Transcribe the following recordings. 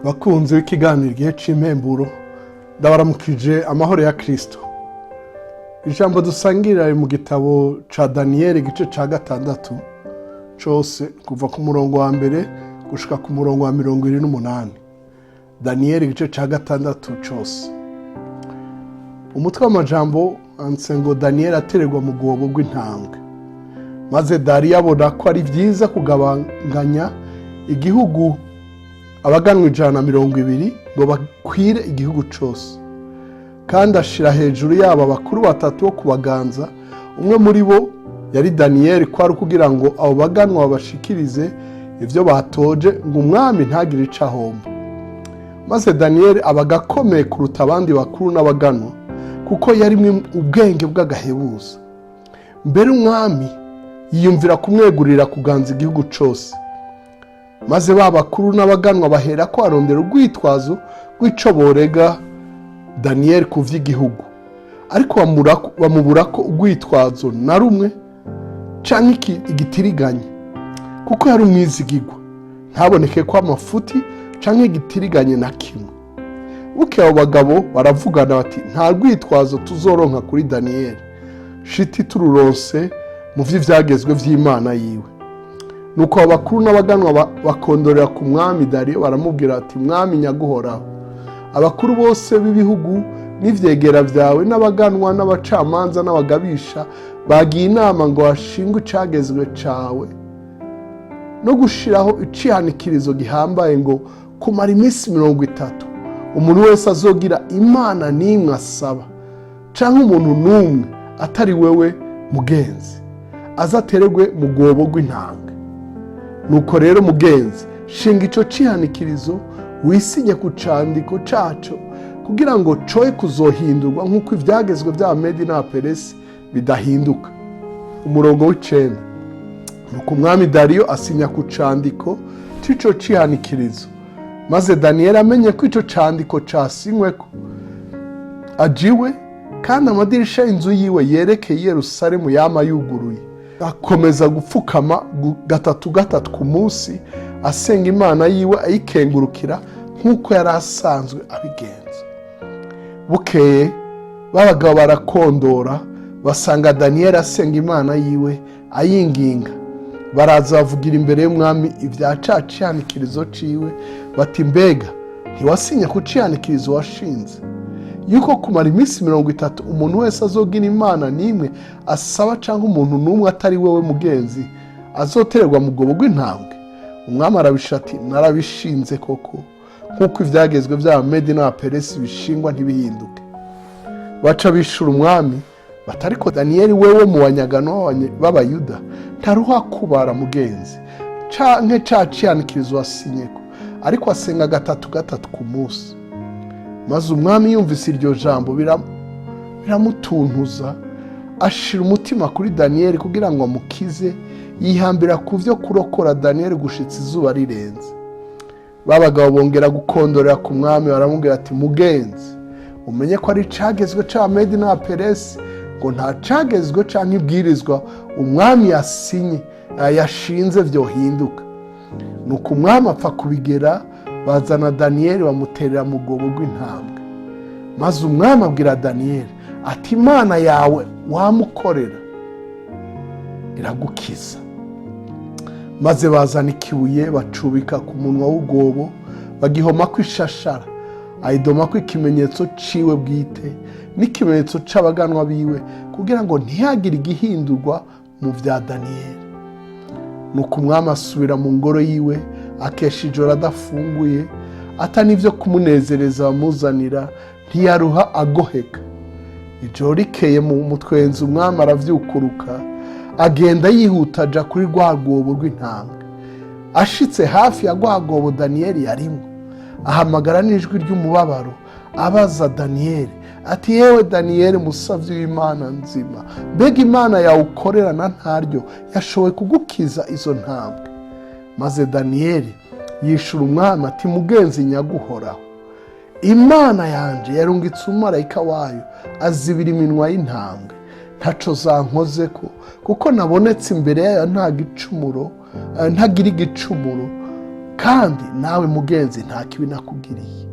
Bakunzi b'ikiganiro Igihe c'Impemburo, ndabaramukije amahoro ya Kristo. Ijambo dusangirira riri mu gitabo ca Daniyeli, igice ca gatandatu cose, kuva ku murongo wa mbere gushika ku murongo wa 28. Daniyeli, igice ca gatandatu cose. Umutwe w'amajambo handitse ngo: "Daniyeli atererwa mu rwobo rw'intambwe." Maze Dariyo abona ko ari byiza kugabanganya igihugu abaganwa 120 ngo bakwire igihugu cose, kandi ashira hejuru yabo abakuru batatu bo kubaganza. Umwe muri bo yari Daniyeli, kwari kugira ngo abo baganwa babashikirize ibyo batoje, ngo umwami ntagire ico ahomba. Maze Daniyeli aba agakomeye kuruta abandi bakuru n'abaganwa, kuko yarimwo ubwenge bw'agahebuzo. Mbere umwami yiyumvira kumwegurira kuganza igihugu cose. Maze ba bakuru n'abaganwa bahera ko arondera urwitwazo rw'ico borega Daniyeli ku vy'igihugu, ariko bamubura ko urwitwazo na rumwe canke igitiriganye, kuko yari umwizigirwa, ntaboneke ko amafuti canke igitiriganye na kimwe. Bukeye abo bagabo baravugana bati: "Nta rwitwazo tuzoronka kuri Daniyeli, shiti tururonse mu vy'ivyagezwe vy'Imana yiwe." Nuko abo bakuru n'abaganwa bakondorera ku mwami Dariyo, baramubwira bati: "Mwami nyaguhoraho, abakuru bose b'ibihugu n'ivyegera vyawe n'abaganwa n'abacamanza n'abagabisha bagiye inama ngo hashingwe icagezwe cawe no gushiraho icihanikirizo gihambaye, ngo kumara iminsi 30 umuntu wese azogira imana n'imwe asaba canke umuntu n'umwe atari wewe mugenzi, azatererwe mu rwobo rw'intambwe. Nuko rero mugenzi, shinga ico cihanikirizo, wisinye ku candiko caco, kugira ngo coye kuzohindurwa nk'uko ivyagezwe vy'Abamedi n'Abaperesi bidahinduka." Umurongo w'icenda: Nuko umwami Dariyo asinya ku candiko c'ico cihanikirizo. Maze Daniyeli amenye ko ico candiko casinyweko, ajiwe, kandi amadirisha y'inzu yiwe yerekeye i Yerusalemu yama yuguruye, akomeza gupfukama gatatu gatatu ku munsi, asenga Imana yiwe, ayikengurukira nk'uko yari asanzwe abigenza. Bukeye babagabo barakondora, basanga Daniyeli asenga Imana yiwe, ayinginga. Baraza bavugira imbere y'umwami ibya ca cihanikirizo ciwe, bati: "Mbega ntiwasinye ku cihanikirizo washinze, yuko kumara iminsi 30 umuntu wese azogira imana n'imwe asaba cyangwa umuntu n'umwe atari wowe mugenzi, azotererwa mu rwobo rw'intambwe?" Umwami arabisha ati: "Narabishinze koko, nk'uko ibyagezwe by'Abamedi n'Abaperesi bishingwa ntibihinduke." Baca bishura umwami bati: "Ariko Daniyeli wewe mu banyagano b'Abayuda ntaruha kubara mugenzi, canke ca cihanikirizo wasinyeko, ariko asenga gatatu gatatu ku munsi." Maze umwami yumvise iryo jambo, biramutuntuza, ashira umutima kuri Daniyeli kugira ngo amukize, yihambira ku byo kurokora Daniyeli gushitsa izuba rirenze. Ba bagabo bongera gukondorera ku mwami, baramubwira ati: "Mugenzi, umenye ko ari icagezwe c'Abamedi n'Abaperesi, ngo nta cagezwe canke ibwirizwa umwami yasinye, yashinze vyohinduka." Nuko umwami apfa kubigera, bazana Daniyeli, bamuterera mu rwobo rw'intambwe. Maze umwami abwira Daniyeli ati: "Imana yawe wamukorera iragukiza." Maze bazana ikibuye, bacubika ku munwa w'urwobo, bagihomako ishashara, ayidomako ikimenyetso ciwe bwite n'ikimenyetso c'abaganwa biwe, kugira ngo ntihagire igihindurwa mu vya Daniyeli. Nuko umwami asubira mu ngoro yiwe, akesha ijoro adafunguye, ata n'ibyo kumunezereza bamuzanira, ntiyaruha agoheka. Ijoro rikeye mu mutwenzi, umwami aravyukuruka, agenda yihuta, aja kuri rwa rwobo rw'intambwe. Ashitse hafi ya rwa rwobo Daniyeli yarimwo, ahamagara n'ijwi ry'umubabaro, abaza Daniyeli ati: "Yewe Daniyeli, musavyi w'Imana nzima, mbega Imana yawe ukorera na ntaryo yashoboye kugukiza izo ntambwe?" Maze Daniyeli yishura umwami ati: "Mugenzi nyaguhoraho, Imana yanje yarungitse umumarayika wayo, azibira iminwa y'intambwe, ntaco zankoze ko, kuko nabonetse imbere yayo nta gicumuro, ntagira igicumuro." Kandi nawe mugenzi, nta kibi nakugiriye."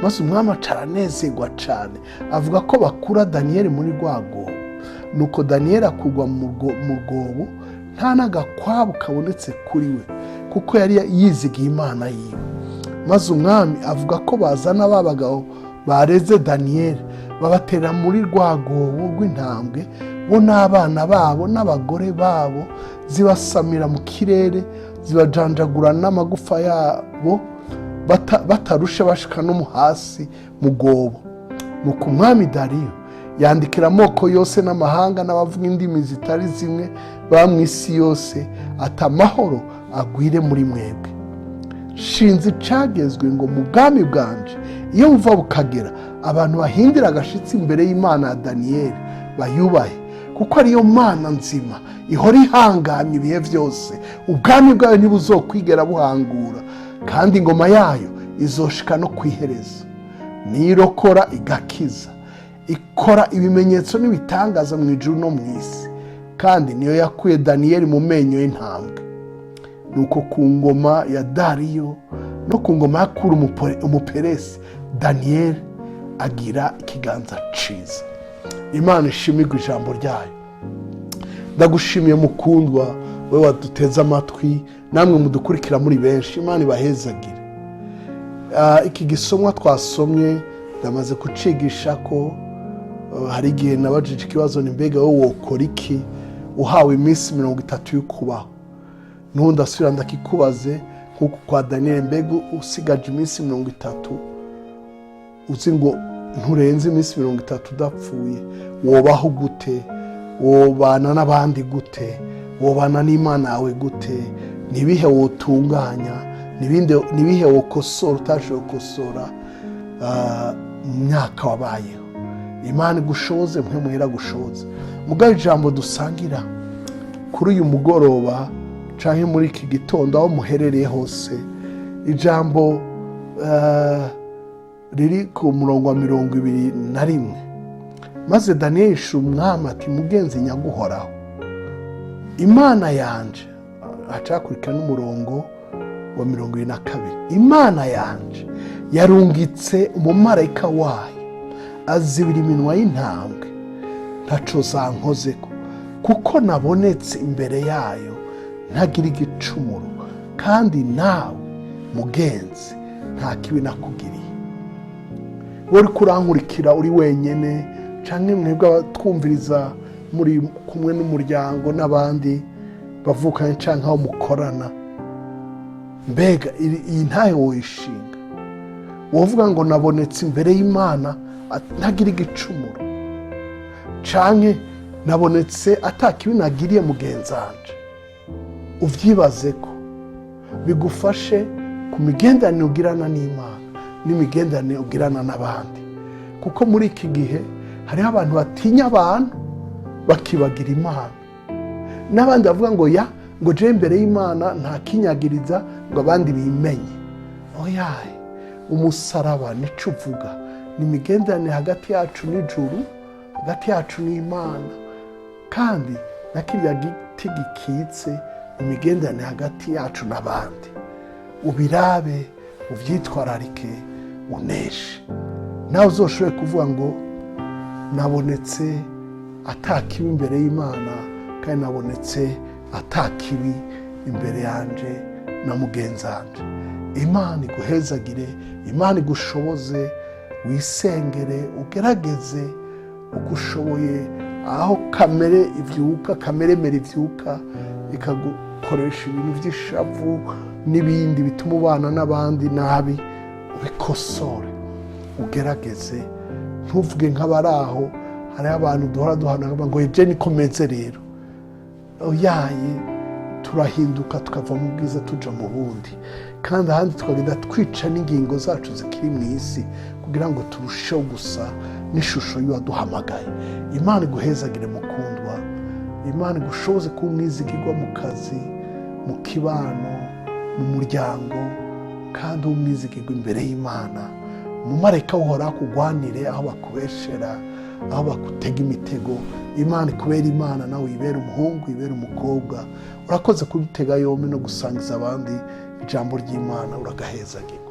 Maze umwami aca aranezerwa cyane, avuga ko bakura Daniyeli muri rwa rwobo. Nuko Daniyeli akugwa mu rwobo, nta n'agakwabu kabonetse kuri we, kuko yari yizigiye Imana yiwe. Maze umwami avuga ko bazana ba bagabo bareze Daniyeli, babatera muri rwa rwobo rw'intambwe, bo n'abana babo n'abagore babo, zibasamira mu kirere, zibajanjagura n'amagufa yabo, batarushe bashika no mu hasi mu rwobo. Nuko umwami Dariyo yandikira amoko yose n'amahanga n'abavuga indimi zitari zimwe baba mu isi yose, ati: "Amahoro agwire muri mwebwe. Shinze icagezwe ngo mu bwami bwanje, iyo buva bukagera, abantu bahindira agashitsi imbere y'Imana ya Daniyeli, bayubahe, kuko ariyo Mana nzima ihora ihanganye ibihe byose. Ubwami bwayo ntibuzokwigera buhangura, kandi ingoma yayo izoshika no ku iherezo. Nirokora igakiza, ikora ibimenyetso n'ibitangaza mu ijuru no mu isi, kandi niyo yakuye Daniyeli mu menyo y'intambwe." Nuko ku ngoma ya Dariyo no ku ngoma ya Kuro Umuperesi, Daniyeli agira ikiganza ciza. Imana ishimirwe ijambo ryayo. Ndagushimiye mukundwa, we waduteze amatwi, namwe mudukurikira muri benshi, Imana ibahezagire. Iki gisomwa twasomye ndamaze kucigisha ko hari igihe nabajije ikibazo: ni mbega wowe wokora iki uhawe iminsi 30 yo kubaho? N'ubundi asubira ndakikubaze nk'uku kwa Daniel: mbega usigaje iminsi 30, uzi ngo nturenze iminsi 30 udapfuye, wobaho gute? Wobana n'abandi gute? Wobana n'Imana yawe gute? Nibihe wotunganya? Nibihe wokosora utashoboye gukosora mu myaka wabayeho? Imana igushoboze, mwe muhera gushoboze. Mugabo ijambo dusangira kuri uyu mugoroba cyangwa muri iki gitondo, aho muherereye hose, ijambo riri ku murongo wa 21: "Maze Daniyeli yishura umwami ati: 'Mugenzi nyaguhoraho, Imana yanje.'" Hacakurikira n'umurongo wa 22: "Imana yanje yarungitse umumarayika wayo, azibira iminwa y'intambwe, ntaco zankozeko, kuko nabonetse imbere yayo ntagira igicumuro, kandi nawe mugenzi, nta kibi nakugiriye." Wowe uriko urankurikira uri wenyene, canke mwebwe abatwumviriza muri kumwe n'umuryango n'abandi bavukanye canke aho mukorana, mbega iyi ntahe woyishinga? Wovuga ngo nabonetse imbere y'Imana ntagira igicumuro, canke nabonetse ata kibi nagiriye mugenzanje? Uvyibaze ko bigufashe ku migenderanire ugirana n'Imana n'imigenderanire ugirana n'abandi, kuko muri iki gihe hariho abantu batinya abantu bakibagira Imana, n'abandi bavuga ngo ya ngo je imbere y'Imana nta kinyagiriza, ngo abandi bimenye. Oyaye, umusaraba nico uvuga, ni imigenderanire hagati yacu n'ijuru, hagati yacu n'Imana, kandi na kirya giti gikitse, imigenderanire hagati yacu n'abandi. Ubirabe, ubyitwararike, uneshe. Nawe uzoshobore kuvuga ngo nabonetse atakibi imbere y'Imana, kandi nabonetse atakibi imbere yanje na mugenzanje. Imana iguhezagire, Imana igushoboze, wisengere, ugerageze uko ushoboye. Aho kamere ivyuka, kamere mere ivyuka ikagukoresha ibintu by'ishavu n'ibindi bituma ubana n'abandi nabi, ubikosore, ugerageze, ntuvuge nk'abari aho. Hariho abantu duhora duhana ngo eje niko meze. Rero oyaye, turahinduka, tukava mu bwiza tuja mu bundi, kandi ahandi tukagenda twica n'ingingo zacu zikiri mu isi, kugira ngo turusheho gusa n'ishusho y'uwaduhamagaye. Imana iguhezagire mukundwa, Imana igushoboze kuba umwizigirwa mu kazi, mu kibano, mu muryango, kandi ube umwizigirwa imbere y'Imana. Umumarayika uhoraho akugwanire aho bakubeshera, aho bakutega imitego. Imana ikubera Imana, nawe uyibere umuhungu, uyibere umukobwa. Urakoze kudutega yombi no gusangiza abandi. Ijambo ry'Imana, uragahezagirwa.